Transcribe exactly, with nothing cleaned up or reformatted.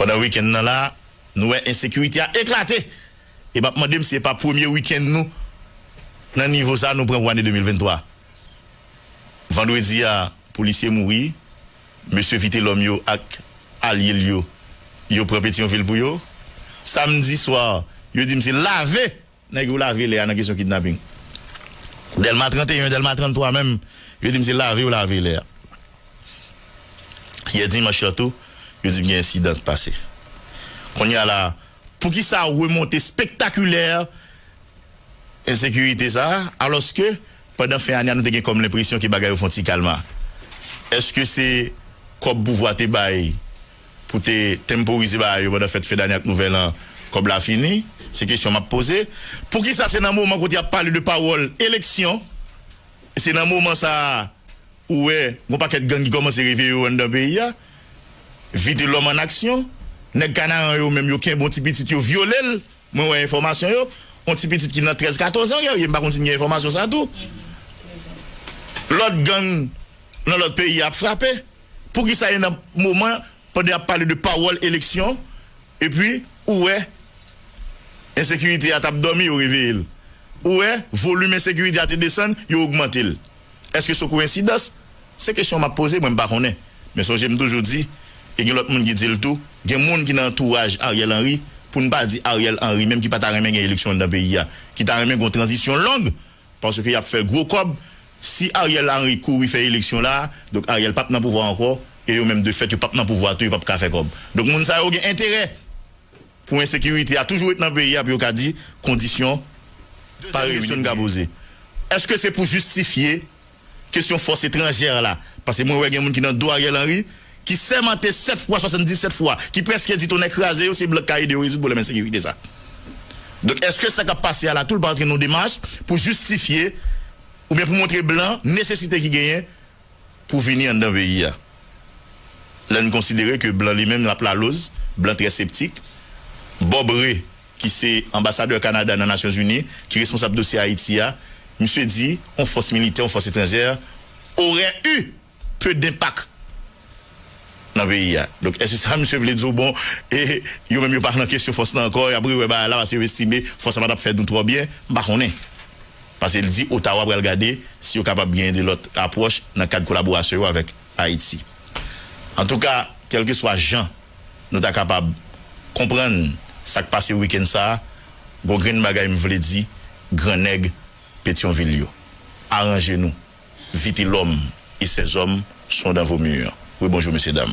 Pandan wikenn nan la, nou wè ensekirite a eklate. E m ap mande m si se pa premye wikenn nou nan nivo sa nou pran pou ane de mil venntwa. Vandredi a, polisye mouri, mesye Vitelòm yo ak alye l yo, yo pran Petyonvil pou yo. Samdi swa, yo di m se lave, nèg yo lave lè a nan kesyon kidnaping. Dèlma trannteyen, Dèlma tranntwa menm, yo di m se lave yo lave lè a. Yè dimanch lan tou, yo di m gen ensidan k pase. Kounye a la, poukisa remonte spektakilè ensekirite sa a, alòske pandan fen ane a, nou te gen kòm lenpresyon ke bagay yo fè yon ti kalma? Èske se kòb pouvwa te bay pou te tenporize bagay yo pandan fèt fen dane ak nouvèl an, kòb la fini? Se kesyon m ap poze. Poukisa se nan moman kote y ap pale de pawòl eleksyon, se nan moman sa a ou wè gon pakèt gang ki kòmanse reveye yo anndan peyi a? Vitelòm an aksyon, nèg Kanaran yo menm yo kenbe yon ti pitit yo vyole l. Mwen wè enfòmasyon yo, yon ti pitit ki nan trèz katòz an, Guerrier, m pa konn si n gen enfòmasyon sa tou. Lòt gang nan lòt peyi ap frape. Poukisa e nan moman pandan y ap pale de pawòl eleksyon, epi ou wè ensekirite a t ap dòmi, yo reveye l. Ou wè volim ensekirite a te desann, yo ogmante l. Èske se kowensidans? Se kesyon m ap poze, mwen m pa konnen. Men sonje m toujou di, e gen lòt moun ki di l tou, gen moun ki nan antouraj Ariel Henry, pou n pa di Ariel Henry menm ki pa ta renmen gen eleksyon anndan peyi a, ki ta renmen gen yon tranzisyon long, paske y ap fè gwo kòb. Si Ariel Henry kouri fè eleksyon la, donk Ariel p ap nan pouvwa ankò, e yo menm de fèt yo p ap nan pouvwa tou, yo p ap ka fè kòb. Donk moun sa yo gen enterè pou ensekirite a toujou ret nan peyi a, pou yo ka di kondisyon pa reyini. Dezyenm kesyon n ka poze, èske se pou jistifye kesyon fòs etranjè la? Paske mwen wè gen moun ki nan do Ariel Henry, ki sèmante sèt fwa, swasanndisèt fwa, ki prèske di tonnè kraze yo, se blan k ka ede yo rezoud pwoblèm ensekirite sa. Donk, èske sa k ap pase a la tou, l pa antre nan yon demach pou jistifye oubyen pou montre blan nesesite ki genyen pou vini anndan peyi a? Lè n konsidere ke blan li menm l ap laloz, blan trè septik. Bob Ray, ki se anbasadè Kanada nan Nasyonzini, ki responsab dosye Ayiti a, misye di yon fòs militè, yon fòs etranjè aurait eu peu d'impact nan peyi a. Donk, èske sa misye vle di w, bon, e yo menm yo pa nan kesyon fòs lan ankò, y ap rewè bagay la, paske yo estime fòs la pa t ap fè nou twò byen? M pa konnen. Paske l di Ottawa pral gade si yo kapab genyen de lòt apwòch nan kad kolaborasyon yo avèk Ayiti. Antouka, kèlkeswa jan nou ta kapab konprann sa k pase wikenn sa a, gon grenn bagay m vle di grannèg Petyonvil yo. Aranje nou. Vitelòm et ses hommes sont dans vos murs. Wi, bonjou, mesye, dam.